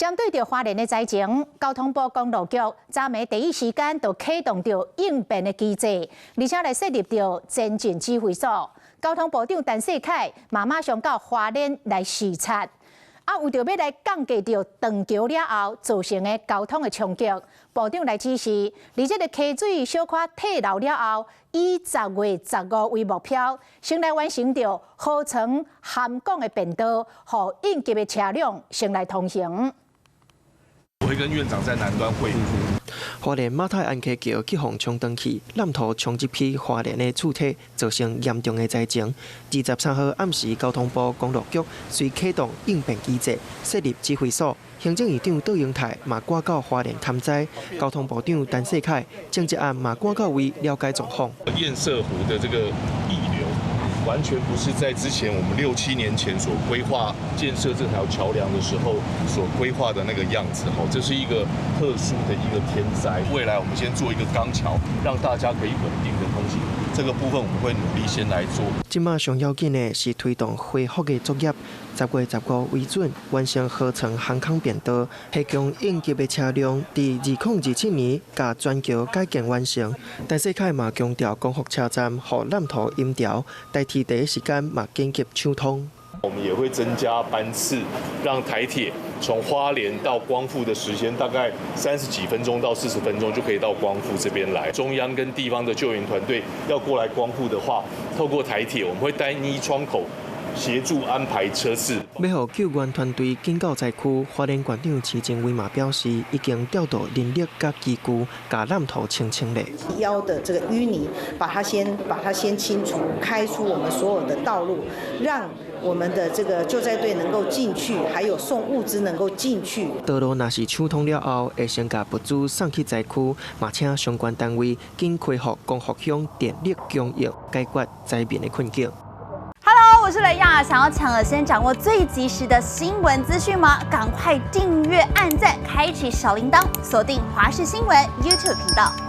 針對著花蓮的災情，交通部公路局昨暝第一時間就啟動著應變的機制，而且來設立著前進指揮所。交通部長陳世凱嘛馬上到花蓮來視察。啊，為著欲來降低著斷橋了後造成的交通的衝擊，部長來指示，佇這个溪水小可退流了後，以10月15為目標，先來完成著河床涵港的便道，予應急的車輛先來通行。我會跟院長在南端會晤。花蓮馬太鞍溪橋去予沖斷去，濫土沖入去花蓮的厝體，造成嚴重的災情。23號暗時，交通部公路局隨啟動應變機制，設立指揮所。行政院長卓榮泰嘛趕到花蓮勘災，交通部長陳世凱前一暗嘛趕到位了解狀況。堰塞湖的這個溢流，完全不是在之前我們六七年前所規劃建設這條橋梁的時候所規劃的那個樣子。吼，這是一個特殊的一個天災。未來我們先做一個鋼橋，讓大家可以穩定的通行。這個部分我們會努力先來做。這馬上要緊的是推動恢復的作業，10月15為準完成河床涵空便道，提供應急的車輛，佇2027年共全橋改建完成。陳世凱嘛強調，光復車站予濫土淹掉，台鐵第一時間嘛緊急搶通。我們也會增加班次，讓台鐵從花蓮到光復的時間大概30幾分鐘到40分鐘就可以到光復這邊來。中央跟地方的救援團隊要過來光復的話，透過台鐵，我們會單一窗口協助安排車次。欲予救援團隊緊到災區，花蓮縣長徐靖威嘛表示，已經調度人力佮機具，共濫土清清理。腰的這個淤泥，把它先清除，開出我們所有的道路，讓我們的這個救災隊能夠進去，還有送物資能夠進去。道路若是搶通了後，會先共物資送去災區，嘛請相關單位緊恢復光復鄉電力供應，解決災民的困境。 Hello，我是雷亞，想要搶先掌握最及時的新聞資訊嗎？趕快訂閱、按讚、開啟小鈴鐺，鎖定華視新聞 YouTube 頻道。